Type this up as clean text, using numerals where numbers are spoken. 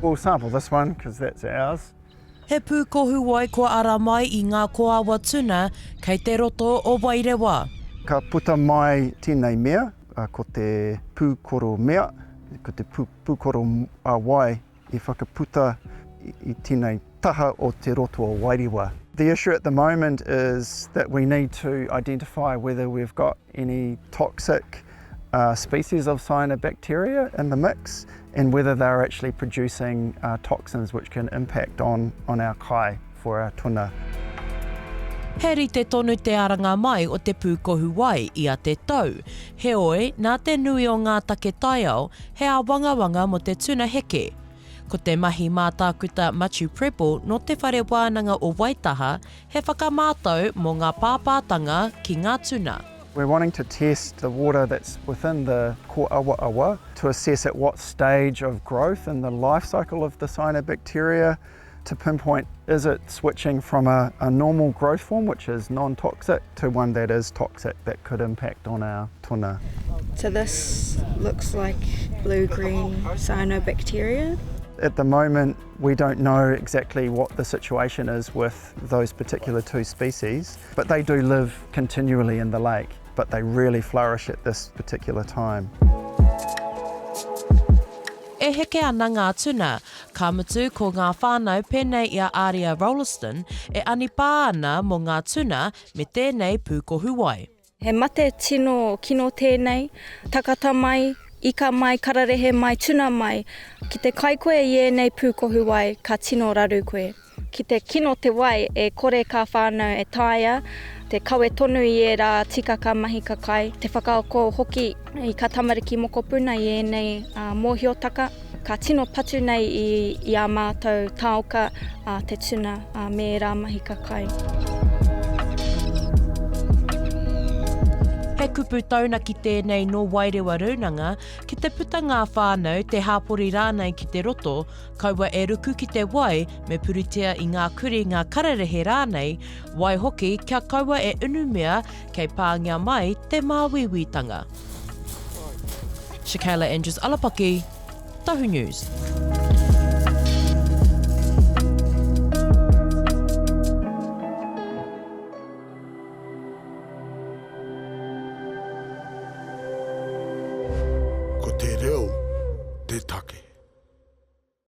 We'll sample this one because that's ours. He pūkohu wai kua ara mai i ngā kōawa tuna kei te roto o Wairewa. Ka puta mai tēnei mea, ko te pūkoro mea, ko te pūkoro wai i whakaputa i tēnei taha o te roto o Wairewa. The issue at the moment is that we need to identify whether we've got any toxic uh, species of cyanobacteria in the mix and whether they're actually producing uh, toxins which can impact on, on our kai for our tuna. He rite tonu te aranga mai o te pūkohu wai ia te tau. Heoi, nā te nui o ngā take taiao, he āwangawanga mō te tuna heke. Ko te mahi mā Tākuta Matiu Prebble nō Te Whare Wānanga o Waitaha he whakamātau mō ngā pāpātanga ki ngā tuna. We're wanting to test the water that's within the kōawaawa to assess at what stage of growth in the life cycle of the cyanobacteria to pinpoint is it switching from a, a normal growth form, which is non-toxic, to one that is toxic that could impact on our tuna. So this looks like blue-green cyanobacteria. At the moment, we don't know exactly what the situation is with those particular two species, but they do live continually in the lake, but they really flourish at this particular time. E heke ana ngā tuna, ka mutu ko ngā whānau pēnei i a Aria Rolleston e anipā ana mō ngā tuna me tēnei pūkohu wai. He mate tino kino tēnei, takata mai, ika mai, kararehe mai, tuna mai. Ki te kai koe i ēnei pūkohu wai, ka tino raru koe. Ki te kino te wai, e kore kā whānau e taea te kawe tonu i ērā tikaka mahika kai, te whakaako hoki i kā tamariki mokopuna i ēnei mōhiotaka, ka tino patu nei i ā mātou taoka te tuna me ērā mahika kai. He kupu taunaki tēnei nō Wairewa Rūnanga, ki te puta ngā whānau, te hāpori rānei ki te roto, Kaua e ruku ki te wai, me puritia i ngā kurī, ngā kararehe rānei, waihoki, kia kaua e unumia kei pāngia mai te māuiuitanga. Shakayla Andrews Alapaki, Tahu News.